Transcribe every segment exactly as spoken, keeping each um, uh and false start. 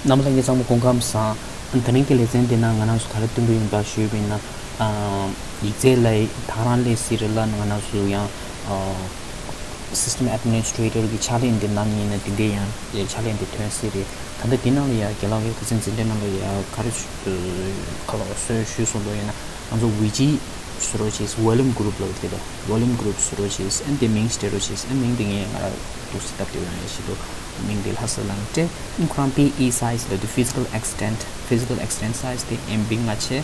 རྣམ་པ་ལྷན་རྒྱས་ཚང་མ་སྐུ་ཁམས་བཟང་། ཨ་ནི་དེ་རིང་གི་ལེ་ཚན་འདི་ནང་ང་རང་ཚོ་ག་རེ་སྟོན་གྱི་ཡིན་པ་ཞུས་པ་ཡིན་ན། ཨ། ཡིག་ཚད་ལ་ཐག་རང་ལས་སྲིད་རེད་ལ། ང་རང་ཚོ་ཡང་ཨ། System Administrator གི་ཕྱག་ལས་འདི་གནང་མཁན་ཡིན་ན་དེ་འདྲའི་ཡང་ཕྱག་ལས་འདི་ཐོན་སྲིད་རེད། ད་ལྟ་འདི་ནང་ལ་ཡང་རྒན་ལགས་ཀྱིས་ཁ་སང་འཛིན་གྲྭའི་ནང་ལ་ཡང་ག་རེ་ཞུ་ག་ལ་སྲོལ་ཞུས་སོང་འདུག་ཡིན་ན། ང་ཚོ་ཝི་ཇི་བཟོ་རོགས་བྱེད། Volume Group ལབ་དེ་དང་། Volume Group བཟོ་རོགས་བྱེད། ཨ་ནི་དེ་མིང་སྤྲད་རོགས་བྱེད། ཨ་ནི་མིང་དེ་ངས་ང་རང་འདུག་སེ་བཏབ་དེ་ཡོད་ནས་ཞེས་འདུག་མིང་དེ་ལྷ་ས་ལ་སྤྲད། ཨ་ནི་ཁོ་རང་པི་ཨི་size ལབ་དུས། Physical Extent Physical Extent Size དེ་ཨེམ་བི་ལྔ་བྱས།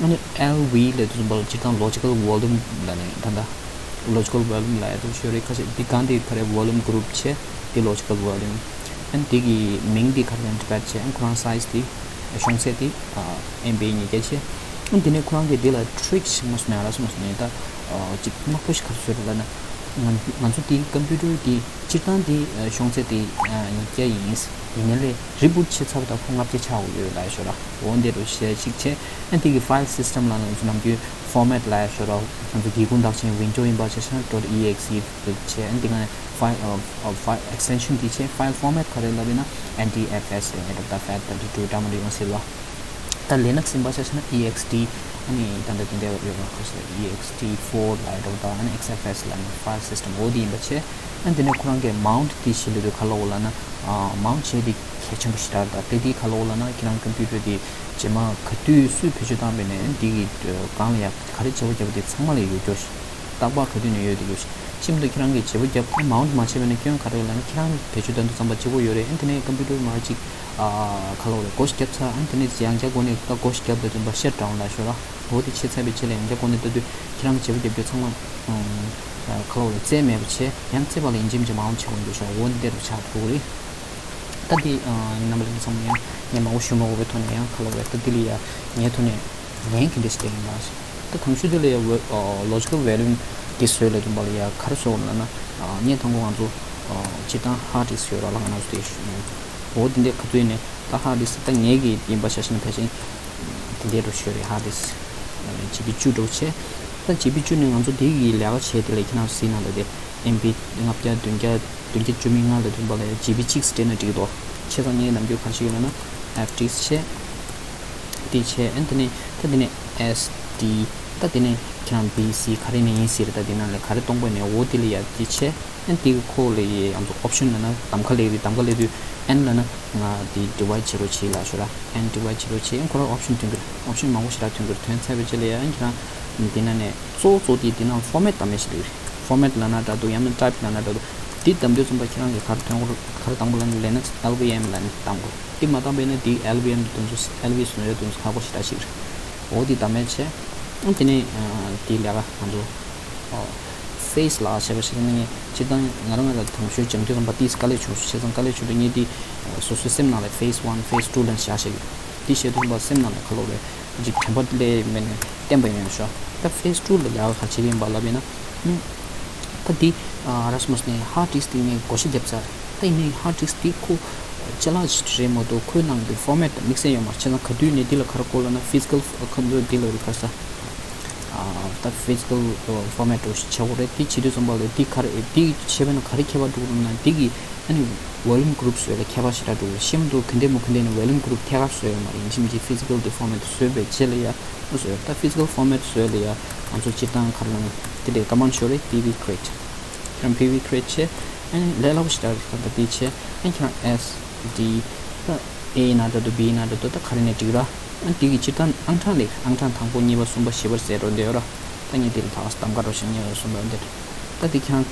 ཨ་ནི་ཨེལ་ཝི་ལབ་དུས་ཙམ་པ་ལ་སྤྱིར་བཏང་Logical Volume ལབ་ནས་ད་ལྟ་Logical Volume ལབ་ཡ་དེ་ཤོད་རེད། ཁ་ཤས་འདི་གང་དེ་ག་རེ་Volume Group བྱས། དེ་Logical Volume། ཨ་ནི་དེ་གི་མིང་དེ་ག་རེ་ལབ་ན་Tibet བྱས། ཨ་ནི་ཁོ་རང་size དེ་ཤོང་ཚད་དེ་ཨེམ་བི་ཉིས་བརྒྱ་བྱས། ཨ་ནི་དེ་ནས་ཁོ་རང་གིས་དེ་ལ་ཊི་རིག་ཞིག་མ་སོང་ན་ར་སོང་མ་སོང་ནས་ད་ཅིག་དམག་པོ་ཞིག་ག་རེ་བཟོས་རེད་ལབ་ན། ང་ང་ཚོ་དེ་ཀམ་པུ་ཊར་དེ་སྤྱིར་བཏང་དེ་ཤོང་ཚད་དེ་ཉིས་བརྒྱ་ཡིན། ཡིན་ནའི་ལས་རི་བུཊ་བྱས་ཚར་བ་དང་ཁོ་ལྔ་བརྒྱ་ཆགས་ཡོད་ལབ་ཡ་ཤོད་ར། འོ་འདི་འདྲ་བཤད་ཅིག་བྱས། ཨ་ནི་དེ་གི་file system ལབ་ན་ང་ཚོ་ནམ་རྒྱུན་format ལབ་ཡ་ཤོད་ར། ང་ཚོ་སྒེའུ་ཁུང་འདག་ཅན་window ཡིན་པ་ཆ་བཞག་ན་dot exe བྱས། ཨ་ནི་དེ་ག་ནས་file file extension དེ་བྱས། File format ག་རེ་ལབ་ཡིན་ན་ཨེན་ཊི་ཨེཕ་ཨེས་རེད། ཨེ་ཌབ་ལ་ཨེཕ་ཨེས་ཐར་ཊི་ཊུ་འདྲ་མི་འདྲ་ཡོང་སྲིད་པ། ད་Linux ཡིན་པ་ཆ་བཞག་ན་ཨི་ཨེགས་ཌི། ཨ་ནི་ད་ལྟ་དེ་འདྲ་ཡོད་པ་ཁ་ཤས་ཨི་ཨེགས་ཌི་ཕོར་ལབ་ཡ་འདྲ་བོ་དང་། ཨ་ནི་ཨེགས་ཨེཕ་ཨེས་ལབ་ནས་file system འོ་དེ་ཡིན་པ་བྱས། ཨ་ནི་དེ་ནས་ཁོ་རང་གིས་mount དེ་བྱེད་ལབ་དུས་ག་ལབ་དགོས་ལབ་ན། mount བྱེད་དེ་གལ་ཆེན་པོ་ཞེ་དྲག་རེད། ད་དེ་དེ་ག་ལབ་དགོས་ལབ་ན། ཁྱེད་རང་ཀམ་པུ་ཊར་དེ་རྗེས་མ་ག་དུས་སུས་བེད་སྤྱོད་བཏང་བ་ཡིན་ནའི་དེ་གི་སྒང་ལ་ཡ་ག་རེ་བྱེད་པ་བརྒྱབ་པ་དེ་ཚང་མ་ལ་ཡོད་རྒྱུ། རྟག་པར་ག་དུས་ནས་ཡོད་དེ་རྒྱུ། ཤིན་ཏུ་ཁྱེད་རང་གིས་བྱེད་པོ་བརྒྱབ། mount མ་བྱས་པ་ཡིན་ན་སྐྱོན་ག་རེ་ཡོད་ལབ་ན། ཁྱེད་རང་བེད་སྤྱོད་བཏང་དུས་ཙམ་པ་གཅིག་པོ་ཡོད་རེད། ཨ་ནི་དེ་ནས་ཀམ་པུ་ཊར་མར་ཅིག་ཨ། ག་ལབ་དགོས་རེད། བགོ་བཤའ་བརྒྱབ་ཚར། ཨ་ནི་དེ་ནས་ཡང་བསྐྱར་འགོ་ནས་ད་བགོ་བཤའ་བརྒྱབ་དུས་ཙམ་པ་shut down ལབ་ཤོད་ར། འོ་དེ་བྱས་ཚར་བའི་རྗེས་ལ་ཡང་བསྐྱར་འགོ་ནས་ལྟ་དུས་ཁྱེད་རང་བྱེད་པོ་བརྒྱབ་རྒྱུ་ཚང་མ། ཨ། ག་ལབ་དགོས་རེད། བཙལ་མེད་པ་བྱས། ཡང་བཙལ་བ་ལ་ཡིན་གཅིག་མིན་གཅིག་mount བྱེད་དགོས་འདུག་ཤག་འོ་འདི་འདྲ་ཆགས་འགྲོ་གི་རེད། ད་འདི་ཨ། རྣམ་པ་ལྷན་རྒྱས་ཚང་མ་ཡང་ངས་མང་པོ་ཞུ་མ་དགོས་པའི་ཐོག་ནས། ཡང་ག་ལབ་དགོས་རེད། ད་འདི་ལ་ཡ་ངའི་ཐོག་ནས་ལན་ག་འདྲ་ཞིག་སྟེར་ཡིན་ན། ད་དང་ཤོས་འདི་ལ་ཡ་ཝེ་ཨ། Logical Volume འདི་བཟོས་ལབ་དུས་ཙམ་པ་ལ་ཡ་ག་རེ་བཟོ་དགོས་ལབ་ན། ཨ། ངས་དང་པོ་ང་ཚོ་ཨ། སྤྱིར་བཏང་hard disk ཡོད་ར་ལ། ང་རང་ཚོ་དེ་འོ་དེ་འདྲའི་ག་ཚོད་ཡིན་ནའི་ད་hard disk ད་ངའི་གི་ཡིན་པ་ཆ་བཞག་ན་ཕལ་ཆེར་དེ་འདྲའི་འདྲ་ཤོས་རེད། hard disk ཇི་བི་བཅུ་འདྲ་བོ་བྱས། ད་ཇི་བི་བཅུ་ནས་ང་ཚོ་དེ་གི་ལས་ཀ་བྱས། དེ་ལ་ཁྱེད་རང་ཚོ་གཟིགས་ན་ད་དེ་ཨེམ་བི་ལྔ་བརྒྱ་བདུན་བརྒྱ་བདུན་བརྒྱ་བཅུ་མེད་ལྔ་ལབ་དུས་ཙམ་པ་ལ་ཇི་བི་གཅིག་སྤྲད་ན་འགྲིག་གི་འདུག་བྱས་ཙང་ངས་ནམ་རྒྱུན་ག་རེ་བྱེད་ཀྱི་ཡོད་ལབ་ན། ཨེཕ་ཌི་ཨེསི་བྱས། དེ་བྱས། ཨ་ནི་དེ་ནས་ད་དེ་ནས་ཨེསི་ཌི། ད་དེ་ནས་ཁྱེད་རང་བི་སི་ག་རེ་ནས་ཡིན་སྲིད་རེད། ད་དེ་ནང་ལས་ག་རེ་གཏོང་དགོས་ནས་འོ་དེ་ལ་ཡ་དེ་བྱས། ཨ་ནི་དེ་གི་ཁོ་ལ་ཡ་ང་ཚོ་ཨོབ་ཤན་ལབ་ན་གདམ་ག་སླེབས་རེད། གདམ་ག་སླེབས་དུས་ཨེན་ལབ་ན་ང་དེ་divide བྱེད་རོགས་བྱེད་ལབ་ཤོད་ར། ཨེན་divide བྱེད་རོགས་བྱེད། ཨ་ནི་ཁོ་རང་ཨོབ་ཤན་ཐོན་གི་རེད། ཨོབ་ཤན་མང་པོ་ཞེ་དྲག་ཐོན་གི་རེད། ཐོན་ཚར་བའི་རྗེས་ལ་ཡ་ཨ་ནི་ཁྱེད་རང་དེ་ནང་ནས་གཙོ་བོ་གཙོ་བོ་དེ་དེ་ནང་format གདམ་ཡས་ཞིག་རེད། format ལབ་ན་འདྲ་འདུག་ཡང་ན་type ལབ་ན་འདྲ་འདུག་དེ་གདམ་དུས་ཙམ་པ་ཁྱེད་རང་གིས་ག་རེ་གཏོང་དགོས། ག་རེ་གཏོང་དགོས་ལབ་ན་Linux ལ་ཝི་ཨེམ་ལབ་ནས་གཏོང་དགོས། དེ་མ་བཏང་བས་ན་དེ་ལ་ཝི་ཨེམ་དེ་ཚོ་ལ་ཝི་བཟོ་ཡ་དེ་ཚོ་ཁག་པོ་ཞེ་དྲག་ཞིག་རེད། འོ་དེ་གདམ་ཡས་བྱས། ཨ་དེ་ནས་ཨ་དེ་ལས་ཀ་ང་ཚོ་ཨ་ཕེས་ལབ་བྱས་པ་ཞིག་ནི་ངས་སྤྱིར་བཏང་ང་རང་ང་ལ་དང་ཤོས་སྦྱང་དུས་ཙམ་པ་དེ་དཀའ་ལས་བྱུང་སོང་། བྱས་ཙང་དཀའ་ལས་བྱུང་དུས་ངས་དེ་སོ་སོའི་སེམས་ནང་ལ་ཕེས་ཝན་ཕེས་ཊུ་ལབ་བཞག་བཞག་གི། དེ་བྱས་དུས་ཙམ་པ་སེམས་ནང་ལ་ག་ལབ་རེད། ཅིག་དྲན་པ་སླེབས་མེད་ནས་བསྟན་པ་ཡིན་ཤག་ད་ཕེས་ཊུ་ལ་ལས་ཀ་ག་རེ་བྱེད་ཀྱི་ཡིན་པ་ལབ་ཡིན་ན། ད་འདི་ར་སོང་ནས་hard disk དེ་ངས་བགོ་བཤའ་བརྒྱབ་ཚར། ད་ཡིན་ནའི་hard disk དེ་ཁོ་ཅ་ལག་ཅིག་རེད་མ་གཏོགས་ཁོའི་ནང་གི་format དམིགས་བསལ་ཡོད་མ་རེད། བྱས་ཙང་ག་དུས་ནས་འདི་ལ་ག་རེ་དགོས་ལབ་ན་physical ཁ་འདོད་འདི་ལ་རེད་ག་ས། ད་physical format འདྲ་བོ་ཞིག་བྱེད་དགོས་རེད། འདི་བྱེད་དུས་ཙམ་པ་ལ་འདི་ག་རེ་འདི་བྱས་པས་ན་ག་རེ་ཁྱད་པར་འགྲོ་གི་རེད་ན། འདི་གི་ཨ་ནི་volume group བཟོས་ལ་ཁྱད་པར་ཞེ་དྲག་འགྲོ་གི་རེད། ཤེས་མ་གཏོགས་ག་འདྲས་མོ་ག་འདྲས་ནས་volume group ཐད་ཀར་བཟོས་ཡོད་མ་རེད། ཡིན་གཅིག་མིན་གཅིག་physical deformat བཟོས་པའི་རྗེས་ལ་ཡ་བཟོས། ད་physical format བཟོས་ལ་ཡ་ང་ཚོ་སྤྱིར་བཏང་ག་རེ་ལབ་ན་དེ་འདྲའི་command ཤོར་རེད། pvcreate ཁྱེད་རང་pvcreate བྱས། ཨ་ནི་ལས་སླ་པོ་ཞེ་དྲག་རེད། ད་ལྟ་དེ་བྱས། ཨ་ནི་ཁྱེད་རང་S D ད་A ཡིན་ན་འདྲ་འདུག B ཡིན་ན་འདྲ་འདུག་ད་ག་རེ་ནས་འགྲིག་ར། ཨ་ནི་དེ་གི་སྤྱིར་བཏང་ཨང་གྲངས་ལས་ཨང་གྲངས་དང་པོ་གཉིས་པ་གསུམ་པ་བཞི་པ་ཟེར་འགྲོ་འདོད་ར། ད་ངས་དེ་ལ་ད་གདམ་ག་འདྲ་བོ་ཞིག་གཉིས་པ་གསུམ་པ་འདིར། ད་དེ་ཁྱེད་རང་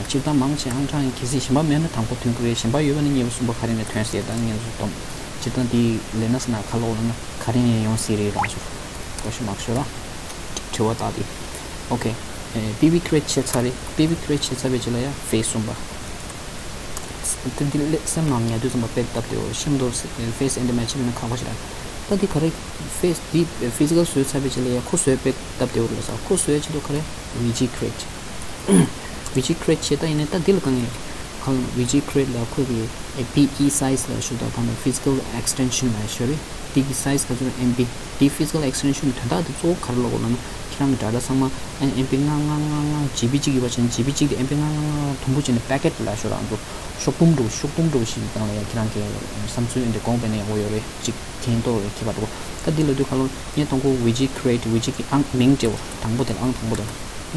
སྤྱིར་བཏང་མང་ཆེ་ཨང་གྲངས་གལ་སྲིད་གཞན་པ་མེད་ན་དང་པོ་ཐོན་གི་རེད། གཞན་པ་ཡོད་པ་ན་གཉིས་པ་གསུམ་པ་ག་རེ་ནས་ཐོན་ཟེར། ད་ངས་ཚོ་སྟོང་སྤྱིར་བཏང་དེ་Linux ནང་ག་ལབ་ན་ག་རེ་ནས་ཡོང་སྲིད་རེད་ལབ་ཤོར། གོ་ཤེས་མ་ཤོར་ར། དྲི་བ་བཏགས་ཏེ། Okay pvcreate བྱས་ཚར་རེད། pvcreate བྱས་ཚར་བའི་རྗེས་ལ་ཡ་ཕེས་གསུམ་པ། དེ་འདི་ལས་སེམས་ནང་ཉལ་དུས་ཙམ་པ་དཔེ་སྟབས་བདེ་བོ་ཤེས་མ་གཏོགས་ཕེས་ཨེ་འདི་མ་བྱས་པ་ཡིན་ན་ཁག་པོ་ཞིག་རེད། ད་འདི་ག་རེ་ཕེས་འདི་physical བཟོས་ཚར་བའི་རྗེས་ལ་ཡ་ཁོ་བཟོས་དཔེ་སྟབས་བདེ་བོ་རེད་ཟེར། ཁོ་བཟོས་ཆེད་དུ་ག་རེ་vgcreate vgcreate བྱས། ད་ཡིན་ནའི་ད་འདི་ལ་གང་ཡིན་གང་vgcreate ལ་ཁོ་གི་PE size ལ་ཞུ་དང་གང་ལ་physical extension ལ་ཞུ་རེད། འདི་གི་size ག་ཚོད་རེད། M B འདི་physical extension དོན་དག་འདི་གཙོ་བོ་ག་རེ་ལབ་དགོས་ལབ་ན། ཁྱེད་རང་གི་data་ཚང་མ་ཨེམ་པི་ལྔ་ལྔ་ལྔ་ལྔ་ཇི་བི་གཅིག་ཡོད་པ་བྱས་ན་ཇི་བི་གཅིག་དེ་ཨེམ་པི་ལྔ་ལྔ་ལྔ་ལྔ་དུམ་བུ་བྱས་ནས་པེ་ཀེཊ་ལ་ཤོར་ར་འདུག་ཤོག་དུམ་འདྲ་བོ་ཤོག་དུམ་འདྲ་བོ་ཞིག་སྒང་ལ་ཡ་ཁྱེད་རང་གི་བསམ་ཚུལ་འདི་གོང་སྤེལ་ནས་ཡོང་གི་ཡོད་རེད། གཅིག་གྱེན་ལྟོ་རེད་ཁྱད་པར་འདུག་ད་འདི་ལ་དུས་ཁ་ལོ་ངས་དང་པོ་ཝི་ཇི་ཁི་རི་ཨེ་ཊི་ཝི་ཇི་གི་ཨང་མིང་སྤྲད་འོ། དང་པོ་དེ་ལ་ཨང་དང་པོ་དེ་ལ་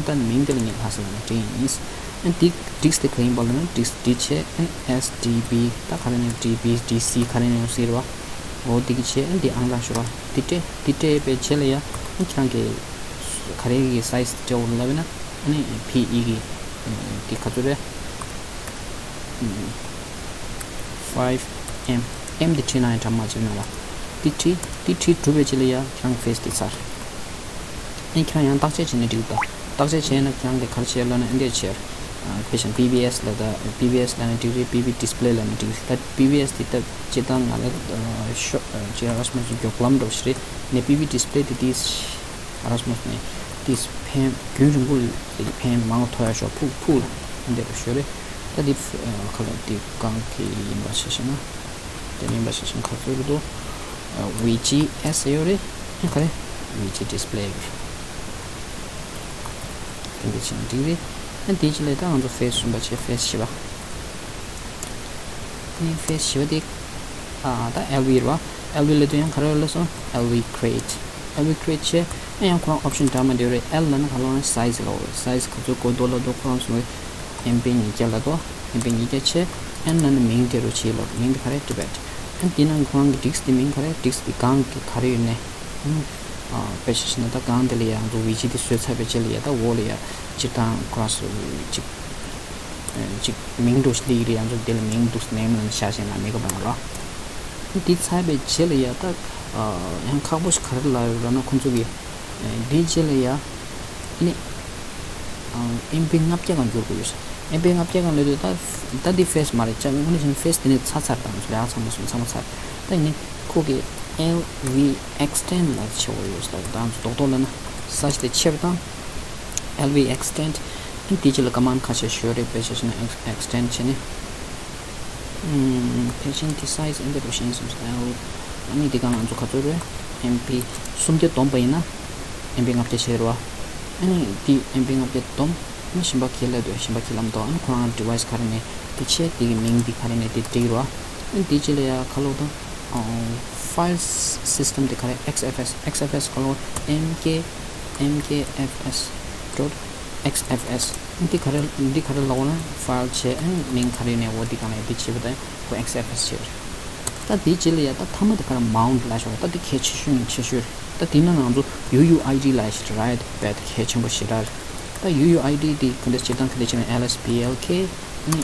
ད་མིང་དེ་ལ་ངས་ལྷག་ས་ལ་ངས་སྤྲད་ཡིན། ཨ་འདི་ཌིསྐ་དེ་ག་ཡིན་པ་ལབ་ན་ཌིསྐ་འདི་བྱས་ཨ་ཨེས་ཌི་བི་ད་ག་རེ་ཡིན་ཌི་བི་ཌི་སི་ག་རེ་ཡིན་སྲིད་རེད་བ། འོ་འདི་གི་བྱས་ཨ་འདི་ཨང་རག་ཤོར་བ་འདི་སྤྲད་འདི་སྤྲད་པའི་རྗེས་ལ་ཡ་ཨ་ཁྱེད་རང་གི་ག་རེ་གི་སའི་ཛི་སྤྲད་འོ་ལབ་ན་ཨ་ནི་ཕི་ཨི་གི་འདི་ག་ཚོད་རེད། ཕའིབ་ཨེམ། ཨེམ་དེ་བྲིས་ན་ཡང་འདྲ་མ་བྱེད་ན་ལ། དེ་བྲིས་དེ་བྲིས་གྲུབ་པའི་རྗེས་ལ་ཡ་ཁྱེད་རང་ཕེས་དེ་ཚར། ཨེ་ཁྱེད་རང་ཡང་བརྟག་དཔྱད་བྱས་ན་འགྲིག་ད། བརྟག་དཔྱད་བྱས་ན་ཁྱེད་རང་གི་ག་རེ་བྱས་ལབ་ན་ཨེ་འདྲས་བྱས། དཔེ་བཞིན་པི་བི་ཨེས་ལབ་ད་པི་བི་ཨེས་ལབ་ན་འགྲིག་རེད། པི་བི་ཌིས་པི་ལེ་ལབ་ན་འགྲིག་རེད། ད་པི་བི་ཨེས་དེ་ད་སྤྱིར་བཏང་ང་ལ་ཤོ་ཅི་ར་སྨོ་སུ་མགྱོགས་ལམ་འགྲོ་ཞིག་རེད། ནས་པི་བི་ཌིས་པི་ལེ་དེ་དེ། ཨ་ར་སྨོ་ནས་དེས་ཕན་རྒྱུན་རིང་པོ་ལ་ཕན་མང་ཐོགས་ཡ་ཤོག་ཕུག་ཕུག་ལ་འདེབས་པ་ཤོད་རེད། ད་དེ་ཁ་ལ་དེ་གང་གི་ཡིན་པ་ཤེས་ཤེ་ན། དེ་ཡིན་པ་ཤེས་ཤེ་ན་ཁ་ཚོད་རེད་དོ། ཝི་ཇི་ཨེས་ཡོད་རེད། ཨ་ག་རེ་ཝི་ཇི་ཌིས་པི་ལེ་ཡོད་རེད། དེ་འདི་ཕྱིན་འགྲིག་རེད། ཨ་དེ་ཅི་ལས་ད་ང་ཚོ་ཕེས་གསུམ་པ་བྱས་ཕེས་བཞི་པ། ཨ་ནི་ཕེས་བཞི་པ་དེ། ཨ་ད་ཨེལ་ཝི་རེད་བ། ཨེལ་ཝི་ལབ་དུས་ཡང་ག་རེ་ལབ་སོང་། ཨེལ་ཝི་ཁི་རི་ཨེ་ཊི། ཨེལ་ཝི་ཁི་རི་ཨེ་ཊི་བྱས། ཨ་ཡང་ཁོ་རང་ཨོབ་ཤན་འདྲ་མི་འདྲ་རེད། ཨེལ་ལབ་ན་ག་ལབ་ན་སའི་ཛི་ལབ་རེད། སའི་ཛི་ག་ཚོད་དགོས་འདུག་ལབ་འདུག་ཁོ་རང་ཚོ་ཨེམ་པི་ཉིས་བརྒྱ་ལབ་འདུག་ཨེམ་པི་ཉིས་བརྒྱ་བྱས། ཨེན་ལབ་ན་མིང་དེ་རུ་བྱས་ལབ། མིང་དེ་ག་རེ་ཊི་བེཊ། ཨ་དེ་ནང་ཁོ་རང་གི་ཌིསྐ་དེ་མིང་ག་རེ། ཌིསྐ་དེ་སྒང་གི་ག་རེ་ཡོད་ནས། ཨ་དཔེ་ཆ་བཞག་ན་ད་སྒང་དེ་ལ་ཡང་ང་ཚོ་ཝི་ཇི་དེ་བཟོས་ཚར་བའི་རྗེས་ལ་ཡ་ད་འོག་ལ་ཡ་སྤྱིར་བཏང་ཁོ་རང་ཚོ་ཅིག་ཅིག་མིང་འདྲ་ཞིག་འདི་ཡི་རེད། ང་ཚོ་འདི་ལ་མིང་འདུག་ནེམ་ལབ་ནས་བཞག་བཞག་ན་མི་དགའ་བ་ལ། འདི་ཚར་བའི་རྗེས་ལ་ཡ་ད་ཡང་ཁག་པོ་ཞིག་ག་རེ་ལབ་ཡོད་ལབ་ན་ཁོང་ཚོ་གི་འདིའི་རྗེས་ལ་ཡ་ནི་ཨེམ་པི་ལྔ་བརྒྱ་སྒང་འགྱུར་དགོས་ཡོད་ས། ཨེམ་པི་ལྔ་བརྒྱ་སྒང་ལབ་དུས་ད་ད་འདི་ཕེས་མ་རེད་ཅག་དངོས་གནས་བྱས་ན་ཕེས་དེ་ནས་ཚར་ཚར་དང་ཚོ་ལས་ཨ་ཚང་མ་སོང་ཚང་མ་ཚར། ད་ཡིན་ནི་ཁོ་གི་ཨེལ་ཝི་ཨེག་སི་ཊེན་ཌི་ལ་བྱེད་དགོས་ཡོད་ས། ད་ཚོ་རྡོག་རྡོག་ལབ་ན་ས་ཆ་དེ་ཆེ་རུ་བཏང་། ཨེལ་ཝི་ཨེག་སི་ཊེན་ཌི། ཨ་དེ་རྗེས་ལ་ཀ་མན་ཌི་ཁ་ཤས་ཤོད་རེད། དཔེ་ཆ་བཞག་ན་ཨེག་སི་ཊེན་ཌི་བྱས་ནས། ཨམ་ཕལ་ཆེར་དེ་སའི་ཛི་ཨེ་འདྲ་འདྲ་ཞིག་ཡིན་བསམ་སོང་། ཨ་ནི་དེ་ག་ང་ཚོ་ག་ཚོད་རེད། ཨེམ་པི་སུམ་བརྒྱ་བསྡོམས་པ་ཡིན་ན་ཨེམ་པི་ལྔ་བརྒྱ་བྱས་རེད་བ། ཨ་ནི་དེ་ཨེམ་པི་ལྔ་བརྒྱ་བསྡོམས་ཨ་ནི་གཞན་པ་ག་རེ་ལབ་འདུག་གཞན་པ་ག་རེ་ལབ་འདུག་ཨ་ནི་ཁོ་རང་ཌི་ཝའི་སི་ག་རེ་ནས་དེ་བྱས། དེ་གི་མིང་དེ་ག་རེ་ནས་དེ་འགྲིག་རེད་བ། ཨ་ནི་དེ་རྗེས་ལ་ཡ་ག་ལབ་དང་། ཨ་ཕའིལ་སི་སི་ཊེམ་དེ་ག་རེ། ཨེག་སི་ཨེཕ་ཨེས། ཨེག་སི་ཨེཕ་ཨེས་ག་ལབ། ཨེམ་ཀེ་ཨེམ་ཀེ་ཨེཕ་ཨེས་ཌོཊ་ཨེག་སི་ཨེཕ་ཨེས། འདི་ག་རེ་འདི་ག་རེ་ལབ་ན་ཕའིལ་བྱས་ཨ་ནི་མིང་ག་རེ་ནས་འོ་འདི་ག་ནས་འདི་བྱས་པ་དང་ཁོ་ཨེག་སི་ཨེཕ་ཨེས་བྱས་པ་རེད། ད་འདི་རྗེས་ལ་ཡ་ད་མཐའ་མ་དེ་ག་རེ་མའུན་ཊི་ལབ་ཤོག་ད་འདི་གལ་ཆེ་ཤོས་ཡིན། ཆེ་ཤོས་རེད། ད་འདི་ནང་ང་ཚོ་ཡུ་ཡུ་ཨའི་ཌི་ལབ་ཞིག་རེད། དཔེ་གལ་ཆེན་པོ་ཞེ་དྲག་རེད། ད་ཡུ་ཡུ་ཨའི་ཌི་འདི་ག་འདྲ་སྤྱིར་བཏང་ག་འདྲ་བྱས་ན་ཨེལ་ཨེས་པི་ཨེལ་ཁེ་ཨ་ནི་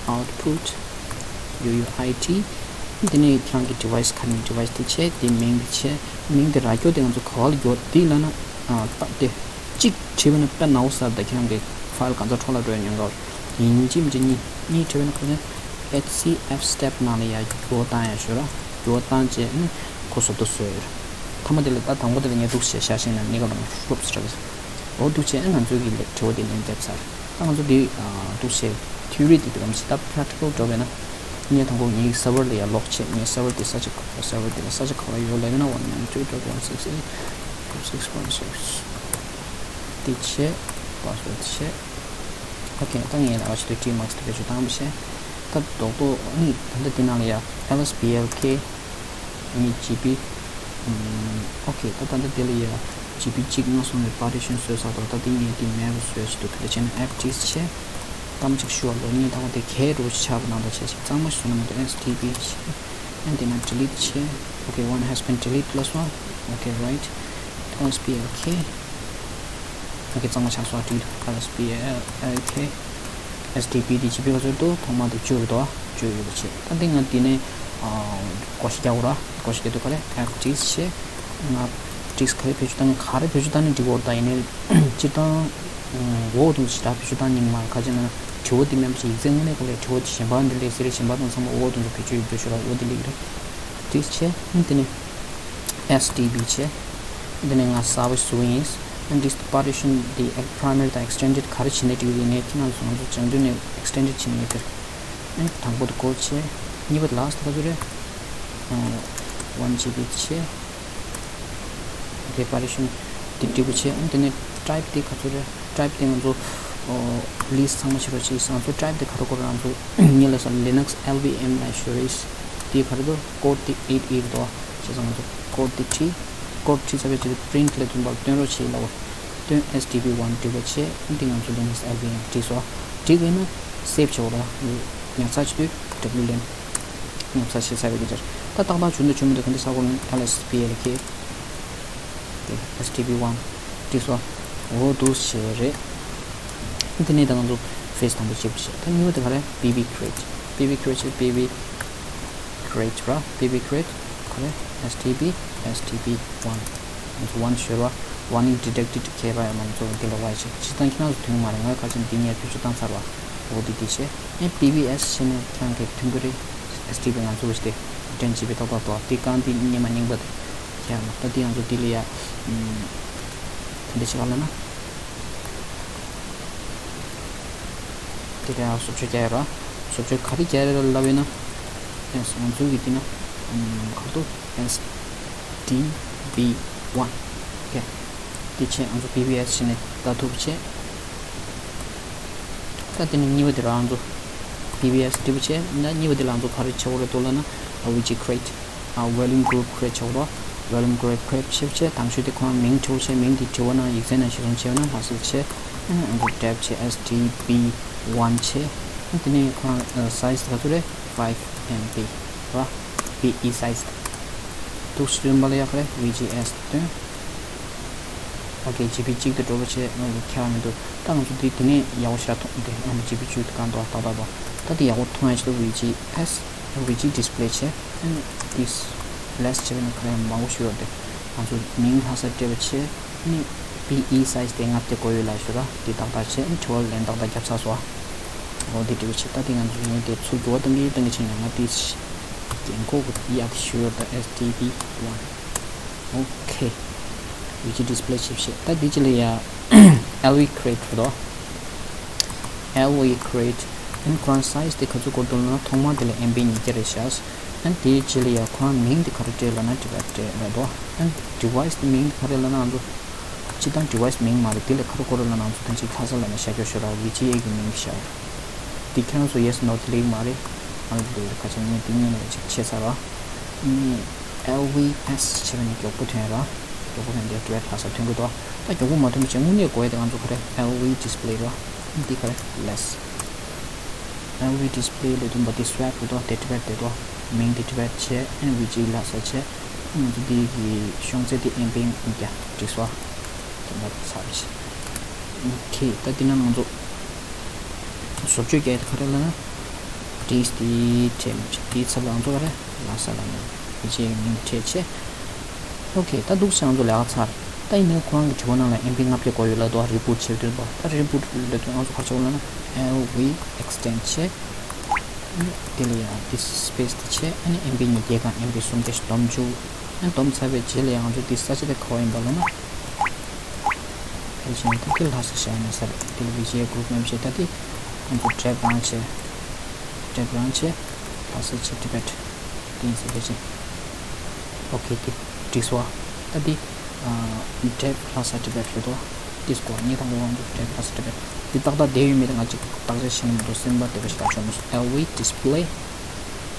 ཨའུཊ་པུཊ་ཡུ་ཡུ་ཨའི་ཌི། འདི་ནས་ཁྱེད་རང་གི་ཌི་ཝའི་སི་ག་རེ་ནས་ཌི་ཝའི་སི་དེ་བྱས། དེ་མིང་དེ་བྱས། མིང་དེ་རག་རྒྱུ་དེ་ང་ཚོ་ག་བ་ལ་འགྱོ་དེ་ལབ་ན་ཨ་ད་དེ། གཅིག་བྲིས་པ་ན་དཔེ་ནག་པོ་ཟེར། ད་ཁྱེད་རང་གི་ཕའིལ་གང་ཚ་འཕྲོ་བརླག་འགྲོ་ཡ་ཉེན་ཁ་ཡོད་རེད། ཡིན་གཅིག་མིན་གཅིག་གཉིས་གཉིས་བྲིས་པ་ན་ཁོ་ཚོས་ཨེཆ་སི་ཨེཕ་སི་ཊེབ་ནང་ལ་ཡ་འགྱུར་བ་བཏང་ཡ་ཤོད་ར། འགྱུར་བ་བཏང་རྗེས་ནི་ཁོ་བཟོ་ལྟ་བཟོས་ཡོད་རེད། མཐའ་མ་དེ་ལ་ད་དང་པོ་དེ་ལ་ངས་འདུག་བྱས་བཞག་ཤེས་ན་གནས་སྐབས་ནང་ཤུབ་སི་ཊེབ་འོ་འདུག་བྱས་ང་ཚོའི་གི་དྲི་བ་དེ་ནས་འདེབས་ཚར། ད་ང་ཚོ་འདི་འདུག་བྱས་ཐིའོ་རི་དེ་དེ་གམ་ཞིག་ད་པེ་རེག་ཊི་ཀལ་འགྲོ་བས་ན་ངས་དང་པོ་ངའི་སར་ཝར་ལ་ཡ་ལོག་བྱས། ངའི་སར་ཝར་དེ་ས་ཆ་ག་པར། སར་ཝར་དེ་ལ་ས་ཆ་ག་པར་ཡོད་ལབ་ན་one ninety two dot one six eight dot six point six དེ་བྱས། པ་སི་ཝར་དེ་བྱས། ཨོ་ཁེ། ད་ངས་ལ་ཨ་ཆི་དེ་ཊི་མཱག་སི་དེ་བེད་སྤྱོད་བཏང་བ་བྱས། ད་རྡོག་རྡོག་ཨ་ནི་ད་ལྟ་དེ་ནང་ལ་ཡ་ཨེལ་ཨེས་པི་ཨེལ་ཁེ་ཨ་ནི་ཇི་པི། ཨོ་ཁེ། ད་ད་ལྟ་དེ་ལ་ཡ་ཇི་པི་གཅིག་ལྔ་སོང་བའི་པར་ཊི་ཤན་བཟོས་ཚར་འདུག་ད་དེ་ངས་དེ་མེད་པ་བཟོས་ཅི་འདུག་དེ་འདྲ་བྱས་ན་ཨེཕ་ཊིས་བྱས། སྐར་མ་གཅིག་ཞུ་བ་ལོ་གཉིས་དང་པོ་དེ་གས་འགྲོ་ཆགས་པ་ནང་ལྟར་བྱས་ཤིག་གཙང་མ་ཞིག་བཟོ་ན་མི་འདུག་ཨེས་ཊི་བི་བྱས། ཨ་ནི་དེ་ན་ཌི་ལིཊ་བྱས། ཨོ་ཁེ། one has been deleted ལབ་སོང་། ཨོ་ཁེ། རའིཊ། ཨེལ་ཨེས་པི་ཨེལ་ཁེ། ཨོ་ཁེ། གཙང་མ་ཆགས་སོང་། ཌི་ལིཊ། ཨེལ་ཨེས་པི་ཨེལ་ཁེ། ཨེས་ཊི་བི་དེ་ཇི་པི་ག་ཚོད་འདུག་ཐོག་མ་དེ་བཅུ་རེད་དོ། བཅུ་ཡོད་པ་བྱས། ད་འདི་ང་འདི་ནས་ཨ་བགོ་བཤའ་རྒྱག་དགོས་ར། བགོ་བཤའ་རྒྱག་དུས་ག་རེ། ཨེཕ་ཊིས་བྱས། ང་ཊིས་ག་རེ་བེད་སྤྱོད་བཏང་ནས་ག་རེ་བེད་སྤྱོད་བཏང་ནས་འགྲིག་གི་རེད། ད་ཡིན་ནའི་སྤྱིར་བཏང་འོ་དུང་ཞེ་དྲག་བེད་སྤྱོད་བཏང་ཉན་མ་རེད། ག་ཅི་ན་དྲི་བ་འདི་མེད་པ་བྱས། ཡིག་ཚད་དངོས་གནས་ག་ལས་དྲི་བ་གཞན་པ་འདི་ལས་ཟེར་རེད། གཞན་པ་དང་ཚང་མ་འོ་དུང་ཚོ་བེད་སྤྱོད་ཡོད་འགྲོ་ཤོར་ར། འོ་འདི་ལེགས་རེད། ཊིས་བྱས། ཨ་ནི་དེ་ནས་ཨེས་ཊི་བི་བྱས། ཨ་ནི་དེ་ནས་ང་གསར་པ་ཞིག་བཟོ་གི་ཡིན། ཨ་ནི་ཊིས་པར་ཊི་ཤན་འདི་པ་རའི་མེ་རི་དང་ཨེག་སི་ཊེན་ཌེཌ་ག་རེ་བྱས་ནས་འགྲིག་གི་རེད། ངས་ཁྱེད་རང་ཚོ་ང་ཚོ་སྦྱང་དུས་ནས་ཨེག་སི་ཊེན་ཌེཌ་བྱས་ནས་ངས་དེར། ཨ་ནི་དང་པོ་དེ་གོ་བྱས། གཉིས་པ་དེ་ལ་སི་ཊི་ག་ཚོད་རེད། ཨ་ཝན་ཇི་བི་བྱས། ཨོ་ཁེ། པར་ཊི་ཤན་ འབྲི་དགོས་བྱས། ཨ་དེ་ནས་type དེ་ག་ཚོད་རེད། type དེ་ང་ཚོ་ཨོ་list ཚང་མ་བྱེད་རོགས་བྱས། ང་ཚོ་type དེ་ག་རེ་དགོས་རེད། ང་ཚོ་ཉིད་ལ་ས་Linux L V M ལ་ཞུ་རེད། དེ་ག་རེ་འདུག code དེ eight eight འདུག་བྱས་ཙང་ང་ཚོ་code དེ་བྲིས། code བྲིས་ཚར་བའི་རྗེས་print ལ་དུམ་པར་སྟོན་རོགས་བྱས་ལབ། སྟོན་S T B one འབྲི་དགོས་བྱས། ཨ་དེ་ང་ཚོ་Linux L V M བྲིས་སོ། བྲིས་དགོས་ན་save བྱེད་དགོས་རེད། ཉར་ཚགས་བྱེད་དུས་W ལེན། ཉར་ཚགས་བྱས་ཚར་བའི་རྗེས་ད་ཏག་ཏག་བྱུང་འདུག་བྱུང་མི་འདུག་ག་འདི་ས་གོ་ལ་L S P L K དེ་S T B one བྲིས་སོ། འོ་འདུག་བྱས་རེད། དེ་ནས་ད་ང་ཚོ་phase དང་པོ་བྱེད་པ་བྱེད། ད་གཉིས་པ་དེ་ག་རེ། P B create P B create བྱེད། P B create ར། P B create ག་རེ། S T B S T B one ང་ཚོ་one ཞོར་བ། Warning detected ཁྱད་པར་ཡང་ང་ཚོ་འདི་ལ་བ་ཞིག་སྤྱིར་བཏང་ཁྱེད་རང་ཚོ་དོན་མ་རེད། ང་ཁ་ཆེམས་འདི་ཉེར་བཅུ་བཅུ་བཏང་ཚར་བ། འོ་འདི་འདི་བྱས། ཨེ་P B S བྱས་ནས་ཁྱེད་རང་གི་མཐུན་གི་རེད། S T B ང་ཚོ་བ་ཞིག་དེ་དྲན་བྱེད་པའི་ཏག་ཏག་ཏག་དེ་གང་འདི་སྙེ་མ་རྙིང་པ་དེ། ཁྱེད་རང་ད་འདི་ང་ཚོ་འདི་ལ་ཡ། ད་འདི་ཆེ་ག་ལ་ན། དེ་ལ་ཡང་བཟོ་བཅོས་རྒྱག་ཡ་ར། བཟོ་བཅོས་ག་རེ་རྒྱག་ཡ་ར་ལབ་ཡོད་ན། ཡང་ང་ཚོ་གི་འདི་ན་ཁ་ཐུག S T B one ཨོ་ཁེ། དེ་ཆེད་ང་ཚོ P B S བྱས་ནས་ལྟ་ཐུབ་ཆེད། ད་དེ་ནས་གཉིས་པ་དེ་ར་ང་ཚོ་P B S འབྲི་བ་བྱས་ན། གཉིས་པ་དེ་ལ་ང་ཚོ་ག་རེ་བྱེད་དགོས་རེད་འདུག་ལབ་ན། ཨ་V G create ཨ་volume group create བྱེད་དགོས་རེད། Volume group create བྱེད་བྱས་དང་ཤོས་དེ་ཁོ་རང་མིང་བྲིས་བྱས། མིང་དེ་བྲིས་པ་ན་ཡིག་ཚད་ནང་གཞི་བཟུང་བྱས་པ་ན་ལྷག་བསྡད་བྱས། ཨ་ང་ཚོ་def བྱས། S T B one བྱས། ཨ་དེ་ནས་ཁོ་རང་size དེ་ག་ཚོད་རེད། five M B ར། B E size འདུག་སེ་སྟོན་པ་ལ་ཡག་ག་རེད། V G S སྟོན། ཨོ་ཁེ། G B གཅིག་ཏུ་འགྲོ་བ་བྱས། ང་ཚོ་ཁྱད་པར་མི་འདུག་ད་ང་ཚོ་འདི་དེ་ནས་ཡག་པོ་ཞེ་དྲག་མཐོང་། དེ་ང་ཚོ་G B བཅུ་དེ་གང་འདུག་ཏག་ཏག་འདུག་ད་དེ་ཡག་པོ་མཐོང་ཡ་ཆེད་དུ་V G S V G display བྱས། ཨ་ནི་this less བྱས་པ་ནི་ག་རེ་མང་པོ་ཞིག་ཡོད་རེད། ང་ཚོ་མིང་ལྷག་ས་སྤྲད་པ་བྱས། ཨ་ནི་B E size དེ་ལྔ་བརྒྱ་དགོས་ཡོད་ལབ་ཞུ་ར། དེ་ཏག་ཏག་བྱས། ཨ་ནི་དྲི་བ་ལན་ཏག་ཏག་བརྒྱབ་ཚར་སོང་། འོ་དེ་འདྲ་བྱས། ད་དེ་ང་ཚོ་ཡོང་དེ་ཚུར་འགྱུར་བ་གཏོང་གི་གཏོང་གི་བྱས་ནས་ང་དེ་རྒན་གོག་གི་ཡག་ཞུ་ཡོད། ད S T B one ཨོ་ཁེ། V G display བྱས་བྱས། ད་དེ་ཅི་ལ་ཡ་L V create རེད་དོ། L V create ཨ་ནི་ཁོ་རང་size དེ་ག་ཚོད་དགོས་འདུག་ལབ་ན། ཐོག་མར་དེ་ལ་M B ཉིས་བརྒྱ་རེད་ཤག་ཨ་ནི་དེའི་རྗེས་ལ་ཡ་ཁོ་རང་མིང་དེ་ག་རེ་སྤྲད་ལབ་ན་device སྤྲད་རེད་དོ། ཨ་ནི་device དེ་མིང་དེ་ག་རེ་ལབ་ན་ང་ཚོ་སྤྱིར་བཏང་device མིང་མ་རེད། དེ་ལ་ག་རེ་དགོས་རེད་ལབ་ན་ང་ཚོ་ད་ཅིག་ལྷ་ས་ལ་ནས་བཞག་རྒྱུ་ཞོར་ར་V G A གི་མིང་གི་བཞག་དེ་ཁྱེད་རང་ཚོ་yes no དེ་ལེགས་མ་རེད། ང་ལ་དེ་ཁ་ཆེ་ངས་དེ་སྔོན་ལ་ཅིག་བྱས་ཚར་ར། ནི་L V S བྱས་པ་ནི་མགྱོགས་པོ་ཐོན་ར། མགྱོགས་པོ་ཐོན་དེ་device ལྷ་ས་ཐོན་གི་འདུག་ད་མགྱོགས་པོ་མ་ཐོན་པ་བྱས་དངོས་གནས་དགོས་ཡ་དེ་ང་ཚོ་ག་རེ་L V display ར། འདི་ག་རེ་less L V display ལས་དུམ་པ་དེ་swap རེད་དོ། དེ་device དེ་དོ། མིང་དེ་device བྱས། ཨ་ནི་V G ལྷ་ས་བྱས། ང་ཚོ་འདི་གི་ཤོང་ཚད་དེ་M B ཉིས་བརྒྱ་བྲིས་སོ། དེ་འདྲ་ཚར་བྱས། ཨོ་ཁེ། ད་འདི་ན་ང་ཚོ་བཟོ་བཅོས་རྒྱག་ཡ་དེ་ག་རེ་ལབ་ན། this དེ་བྲིས་མ་བྱས། དེའི་ཚབ་ལ་ང་ཚོ་ག་རེ་ལྷ་ས་ལ་ནི་V G མིང་བྲིས་བྱས། ཨོ་ཁེ། ད་འདུག་སེ་ང་ཚོ་ལས་ཀ་ཚར། ད་ཡིན་ནའི་ཁོ་རང་གི་དྲི་བ་ནང་ལ་M B ལྔ་བརྒྱ་དགོས་ཡོད་ལབ་འདུག reboot བྱེད་དུས་པ། ད་reboot ལབ་དུས་ང་ཚོ་ག་རེ་བྱེད་དགོས་ལབ་ན། L V extend བྱས། དེ་ལ་ཡང་this space དེ་བྱས། ཨ་ནི་M B ཉིས་བརྒྱའི་སྒང་M B སུམ་བརྒྱ་ཞིག་སྡོམ་བཅུག་ཨ་ནི་སྡོམ་ཚར་བའི་རྗེས་ལ་ཡང་ང་ཚོ་འདི་ས་ཆ་དེ་ག་པར་ཡིན་པ་ལབ་ན། ཕལ་ཆེར་ད་དེ་ལྷ་ས་བཞག་ཡིན་ས་རེད། དེ་ལ་V G A group name བྱས། ད་དེ་ང་ཚོ་drag down བྱས། drag down བྱས། ལྷ་ས་བྱས། Tibet དེ་ཡིན་ས་ཕལ་ཆེར། ཨོ་ཁེ། དེ་འགྲིག་སོང་། ད་དེ་ཨ་drag ལྷ་ས་Tibet རེད་དོ། དེ་སྐོར་ངས་དང་པོ་ང་ཚོ་drag ལྷ་ས་Tibet དེ་ཏག་ཏག་བསྡད་ཡོད་མེད་དེ་ང་ཅིག་བརྟག་དཔྱད་བྱས་ནས་མ་གཏོགས་སེམས་པ་བདེ་པོ་ཞིག་ད་ཆོག་མི་སོང་། L V display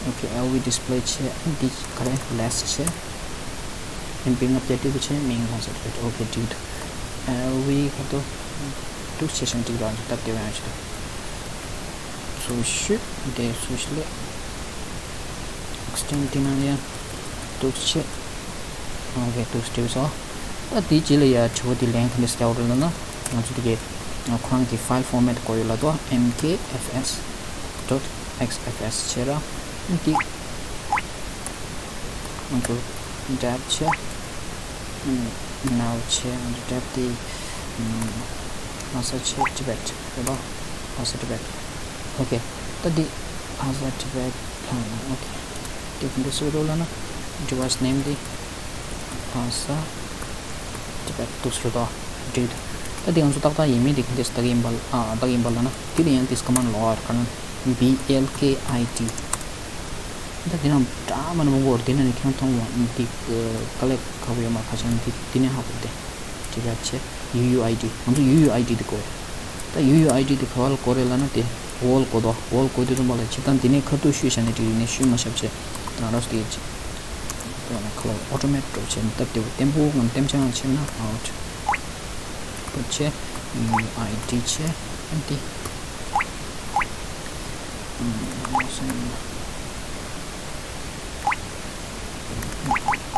ཨོ་ཁེ། L V display བྱས། ཨ་འདི་ག་རེ་less བྱས། M B ལྔ་བརྒྱ་སྤྲད་པ་བྱས། མིང་ལྷ་ས་Tibet ཨོ་ཁེ། འགྲིག་འདུག L V ག་དོ་འདུག་བྱས་ཤིང་འགྲིག་རང་ཚོ་སྟབས་བདེ་བ་ཡང་ཞིག་འདུག་ཚུར་ཤོད། འདི་ཚུར་ཤོད་ལས། extend དེ་ནང་ལ་ཡང་འདུག་བྱས། ཨོ་ཁེ། འདུག་སྤྲད་སོང་། ད་དེའི་རྗེས་ལ་ཡ་དྲི་བ་དེ་ལན་ག་འདྲས་རྒྱག་དགོས་རེད་ལབ་ན། ང་ཚོ་དེ་གའི་ཁོ་རང་གི་file format དགོས་ཡོད་ལབ་འདུག M K F S dot X F S བྱས་ར། འདི་ང་ཚོ་def བྱས། ཨ་ནི་now བྱས། ང་ཚོ་def དེ་ཨམ་ལྷ་ས་བྱས། Tibet རེད་པ། ལྷ་ས་Tibet ཨོ་ཁེ། ད་འདི་ལྷ་ས་Tibet ལྷ་ས་ཨོ་ཁེ། དེ་ག་འདྲས་བཟོས་འདུག་ལབ་ན། device name དེ་ལྷ་ས་Tibet འདུག་སེ་རེད་དོ། འགྲིག་འདུག་ད་འདི་ང་ཚོ་ཏག་ཏག་ཡིན་མིན་དེ་ག་འདྲས་བལྟ་གི་ཡིན་པ། ཨ་བལྟ་གི་ཡིན་པ་ལབ་ན། དེ་ལ་ཡང་this command ལོག་ཡོད་རེད། ག་རེ་ལབ་ན། B L K I D ད་འདི་ནང་འདྲ་མི་འདྲ་མང་པོ་ཡོད་རེད། དེ་ནང་ནས་ཁྱེད་རང་མཐོང་བ་འདི་དཀའ་ལས་ཁག་པོ་ཡོད་མ་རེད། ཁ་ཆེམས་འདི་འདི་ནས་ཧ་གོ་དེ། Tibet བྱས། ཡུ་ཡུ་ཨའི་ཌི། ང་ཚོ་ཡུ་ཡུ་ཨའི་ཌི་དེ་དགོས། ད་ཡུ་ཡུ་ཨའི་ཌི་དེ་ག་བ་ལ་དགོས་རེད་ལབ་ན། དེ་ཝོལ་དགོས་དོ། ཝོལ་དགོས་དུས་ཙམ་པ་ལ་སྤྱིར་བཏང་འདི་ནས་ཁ་ཐུག་ཤོད་བཞག་ནས་འགྲིག་ཡིན་ནས་ཤོད་མ་བཞག་བྱས། ང་རང་སྟེ་ཁ་ལ་ཨོ་ཊོ་མེ་ཊི་འགྲོ་བྱས་ནས་སྟབས་བདེ་པོ། བརྟན་པོ་ངམ་བརྟན་ཆགས་ངང་བྱས་ན། ཨའུ་ཊི་པུཊ་བྱས། ཡུ་ཡུ་ཨའི་ཌི་བྱས། ཨ་འདི།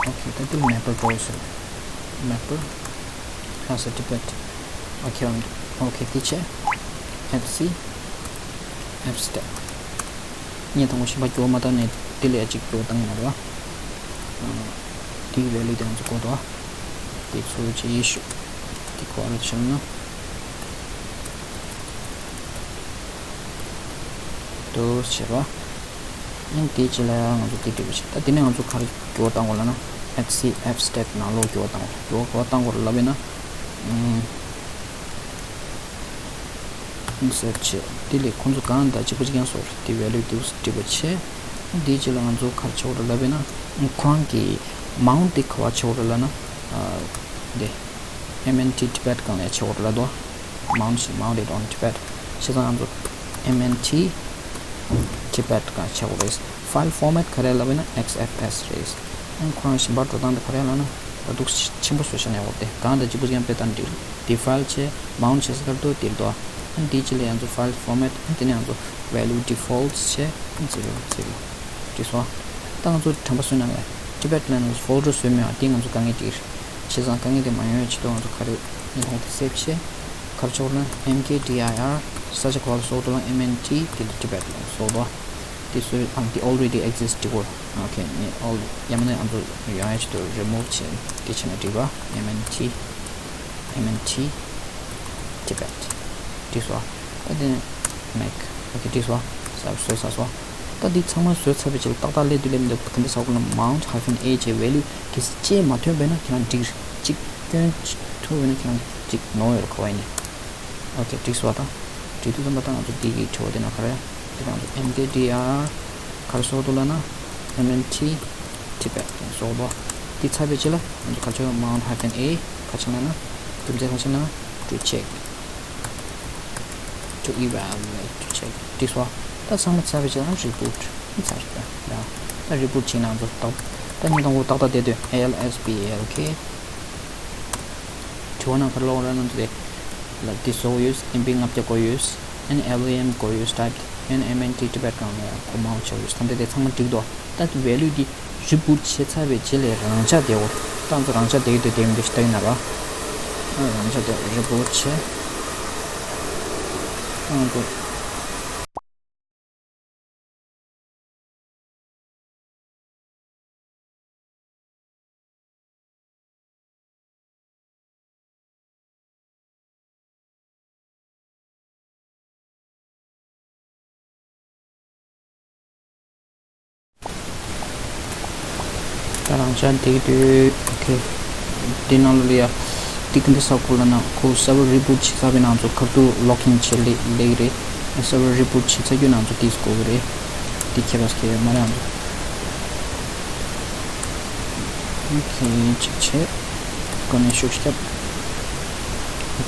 ཨོ་ཁེ། ད་འདི་ལ་མེ་པར་འགྲོ་ཟེར། མེ་པར། ཧ་ས་ཊི་བེཊ། ཨོ་ཁེ། ཨོ་ཁེ། འདི་བྱས། ཨེཕ་སི། ཨེཕ་སི་ཊེག། ངས་དང་པོ་གཞན་པ་སྐྱོར་མ་བཏང་ནས་འདི་ལ་ཡ་གཅིག་སྐྱོར་བཏང་ཡིན་ན་རེད་བ། འདིའི་ཝེ་ལུ་དེ་ང་ཚོ་དགོས་འདུག་བ། དེ་ཚོ་བྱས་ཡེ་ཤུ། འདི་ག་བ་རེད་བྱས་ན། དུ་བྱས་པ། ཨ་ནི་དེའི་རྗེས་ལ་ང་ཚོ་དེ་འགྲིག་པ་བྱས། ད་དེ་ནས་ང་ཚོ་ག་རེ་འགྱུར་བ་བཏང་དགོས་ལབ་ན། ཨེཕ་སི་ཨེཕ་སི་ཊེག་ནང་ལོགས་འགྱུར་བ་བཏང་དགོས། འགྱུར་བ་ག་བ་བཏང་དགོས་རེད་ལབ་ཡིན་ན། ཨུམ། ཨིན་སརཊ་བྱས། དེ་ལས་ཁོང་ཚོ་གང་དང་གཅིག་པ་གཅིག་རྐྱང་བཟོ་རེད། དེ་ཝེ་ལུ་དེ་འགྲིག་པ་བྱས། དེའི་རྗེས་ལ་ང་ཚོ་ག་རེ་བྱེད་དགོས་རེད་ལབ་ཡིན་ན། ཁོ་རང་གི་མའུནཊ་དེ་ག་བ་བྱེད་དགོས་རེད་ལབ་ན། ཨ། དེ། ཨེམ་ཨེན་ཊི་Tibet་སྒང་ལ་བྱེད་དགོས་རེད་ལབ་འདུག་མའུནཊ་ཞིག་མའུནཊ་ཨོན་ཊི་བེཊ། བྱས་ཙང་ང་ཚོ་ཨེམ་ཨེན་ཊི་Tibet་སྒང་བྱེད་དགོས་རེད། ཕའིལ་ཕོར་མེཊ་ག་རེ་ལབ་ཡིན་ན་ཨེགས་ཨེཕ་ཨེས་རེད། ཨ་ཁོ་རང་གཞན་པ་འགྲོ་སྟངས་དེ་ག་རེ་ལབ་ན། ད་འདུག་ཆེན་པོ་བཟོས་བྱས་ནས་འོ་དེ་གང་དང་གཅིག་པ་གཅིག་རྐྱང་སྤྲད་སྟངས་འགྲིག་རེད། དེ་ཕའིལ་བྱས། མའུནཊ་བྱས་ས་ཁར་དུ་དེར་འདུག་ཨ་དེའི་རྗེས་ལ་ང་ཚོ་ཕའིལ་ཕོར་མེཊ། ཨ་དེ་ནས་ང་ཚོ་ཝེ་ལུ་ཌི་ཕོལཊ་བྱས། ཨ་ཛི་རོ་ཛི་རོ། འགྲིག་སོང་། ད་ང་ཚོ་དྲན་པ་གསོས་ན་ལས་ཊི་བེཊ་ལ་ང་ཚོ་ཕོལ་ཌར་བཟོས་མེད་པ་དེ་ང་ཚོ་དཀའ་ངལ་འགྲིག་རེད། བྱས་ཙང་དཀའ་ངལ་དེ་མ་ཡོང་བའི་ཆེད་དུ་ང་ཚོ་ག་རེ་ཡིན་ཐོག་དེ་སེབ་བྱས། ག་རེ་བྱེད་དགོས་ལབ་ན། ཨེམ་ཀེ་ཌི་ཨའི་ཨར་ས་ཆ་ག་བ་ལ་བཟོ་འདུག་ལབ་ན། ཨེམ་ཨེན་ཊི་དེ་ལ་ཊི་བེཊ་ལ་བཟོ་འདུག་དེ་བཟོས། ཨ་དེ་ཨོལ་རེ་ཌི་ཨེག་ཛིསཊ་འགྲིག་གོ། ཨོ་ཁེ། ངས་ཨོལ་ཡང་མིན་ན་ང་ཚོ་ཡོང་ཡ་ཆེད་དུ་རི་མུབ་བྱས་དེ་བྱས་ན་འགྲིག་པ། ཨེམ་ཨེན་ཊི། ཨེམ་ཨེན་ཊི་ཊི་བེཊ། འགྲིག་སོང་། ད་དེ་ནས་མེག་ཨོ་ཁེ། འགྲིག་སོང་། ས་བཟོས་ཚར་སོང་། ད་འདི་ཚང་མ་བཟོས་ཚར་བའི་རྗེས་ལ་ཏག་ཏག་སླེབས་དུས་སླེབས་མི་འདུག་ག་འདྲ་ཟེར་དགོས་ན། མའུནཊ་ཧའི་ཕན་ཨེ་བྱས་ཝེ་ལུ་གལ་སྲིད་ཅིག་མ་ཐོན་པ་ཡིན་ན་ཁྱེད་རང་འགྲིག་རེད། གཅིག་སྐྱོན་ཐུབ་པ་ཡིན་ན་ཁྱེད་རང་གཅིག་ནོར་ཡོད་རེད། ག་བ་ཡིན་ནའི། ཨོ་ཁེ། འགྲིག་སོང་། ད་འགྲིག་དུས་ཙམ་པ་ད་ང་ཚོ་འདི་གི་དྲི་བ་དེ་ན་ག་རེ། དེ་ང་ཚོ་ཨེམ་ཀེ་ཌི་ཨར་ག་རེ་བཟོ་འདུག་ལབ་ན། ཨེམ་ཨེན་ཊི་ཊི་བེཊ་བཟོ་འདུག་དེ་ཚར་བའི་རྗེས་ལ་ང་ཚོ་ག་རེ་བྱེད། མའུནཊ་ཧའི་ཕན་ཨེ་ག་རེ་བྱེད་ལབ་ན། རྒྱུ་མཚན་ག་རེ་བྱེད་ལབ་ན། to check to evaluate to check འགྲིག་སོང་། ད་ཚང་མ་ཚར་བའི་རྗེས་ལ་རི་བུཊ་ཚར་རེད། ཡ། ད་རི་བུཊ་བྱས་ན་ང་ཚོ་ཏག་ད་ཉིན་དང་པོ་ཏག་ཏག་བསྡད་དུས། ཨེལ་ཨེས་པི་ཨེལ་ཁེ། དྲི་བ་ནང་ག་རེ་ལབ་རེད་ལབ་ན། དེ་ལ་འདི་བཟོ་དགོས་ཡོད། ཨེམ་པི་ལྔ་བརྒྱ་དགོས་ཡོད། ཨ་ནི་ཨེལ་ཨེ་ཨེམ་དགོས་ཡོད་ཊའིབ། ཨ་ནི་ཨེམ་ཨེན་ཊི་ཊི་བེཊ་སྒང་ལ་ཁོ་མང་ཆེ་བ་ཡོད། ཐམས་ཅད་དེ་ཚང་མ་འགྲིག་འདུག་ད་དེ་ཝེ་ལུ་འདི་རི་བུཊ་བྱས་ཚར་བའི་རྗེས་ལ་རང་འཇགས་བསྡད་ཡོད། ད་ང་ཚོ་རང་འཇགས་བསྡད་ཀྱི་འདུག་བསྡད་མི་འདུག་ཞིག་ལྟ་ཡིན་ན་ར། ཨ་རང་འཇགས་བསྡད། རི་བུཊ་བྱས། ཨ་ང་ཚོ། ད་རང་འཇགས་འདི་འདུག་ཨོ་ཁེ། འདི་ནང་ལ་ཡ། འདི་ག་འདྲ་ཟེར་དགོས་ལབ་ན། ཁོ་སར་ཝར་རི་བུཊ་བྱས་ཚར་བའི་ནང་ཚོ་ཁ་ཐུག་ལོག་ཨིན་བྱས་ལེ་ལེགས་རེད། སར་ཝར་རི་བུཊ་བྱས་ཚར་རྒྱུ་ནང་ཚོ་ཏིས་དགོས་ཀྱི་རེད། འདི་ཁྱད་པར་ཁྱད་མ་རེད། ཨང་། ཨོ་ཁེ། གཅིག་བྱས། ཁོ་ནས་ཤུགས་བརྒྱབ།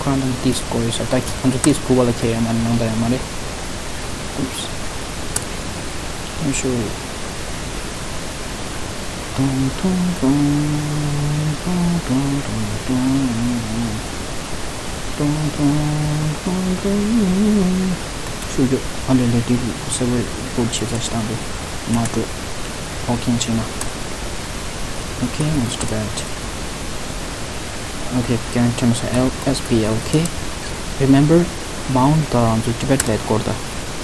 ཁོ་རང་དང་ཏིས་དགོས་ཡོད་ས། ད་ཁོ་ཚོ་ཏིས་དགོས་པ་ལ་ཁྱད་ཡོད་མ་རེད། ནང་ལྟར་ཡོད་མ་རེད། ཨུམ། ཨུམ་ཤུ། ཏོང་ཏོང་ཏོང་། ཏོང་ཏོང་ཏོང་ཏོང་། ཏོང་ཏོང་ཏོང་ཏོང་། ཤུགས་རྒྱོབ། ཨ་ལེ་ལེ། དེ་སར་ཝར་རི་བུཊ་བྱས་ཚར་ཞིག་བཏང་དེ་མ་འགྲོ། ཨོ་ཁེ་བྱས་ན། ཨོ་ཁེ། ང་ཚོ་ཊི་བེཊ། ཨོ་ཁེ། ཀན་ཊེམ་སི་ཨེལ་ཨེས་པི་ཨེལ་ཁེ། རི་མེམ་བར། མའུནཊ་དང་ང་ཚོ་ཊི་བེཊ་ལ་དགོས་རེད་ད།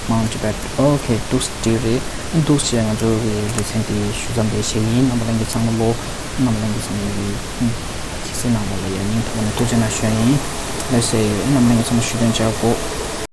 མའུནཊ་ཊི་བེཊ། ཨོ་ཁེ། འདུག་སེ་འགྲིག་རེད། འདུག་སེ་ང་ཚོ་གི་ལེ་ཚན་འདི་ཞུ་མཚམས་འདི་བྱེད་ཀྱི་ཡིན། རྣམ་པ་ལྷན་རྒྱས་ཚང་མ་ལོ། རྣམ་པ་ལྷན་རྒྱས་ཚང་མ་གི་ཁྱེད་ཚོའི་ནང་ལ་ཡ་སྙིང་ཐག་པ་ནས་ཐུགས་རྗེ་གནང་ཞུ་ཡ་ཡིན། ལགས་སེ། རྣམ་པ་ལྷན་རྒྱས་ཚང་མ་ཞུ་དོན་བྱ་དགོས།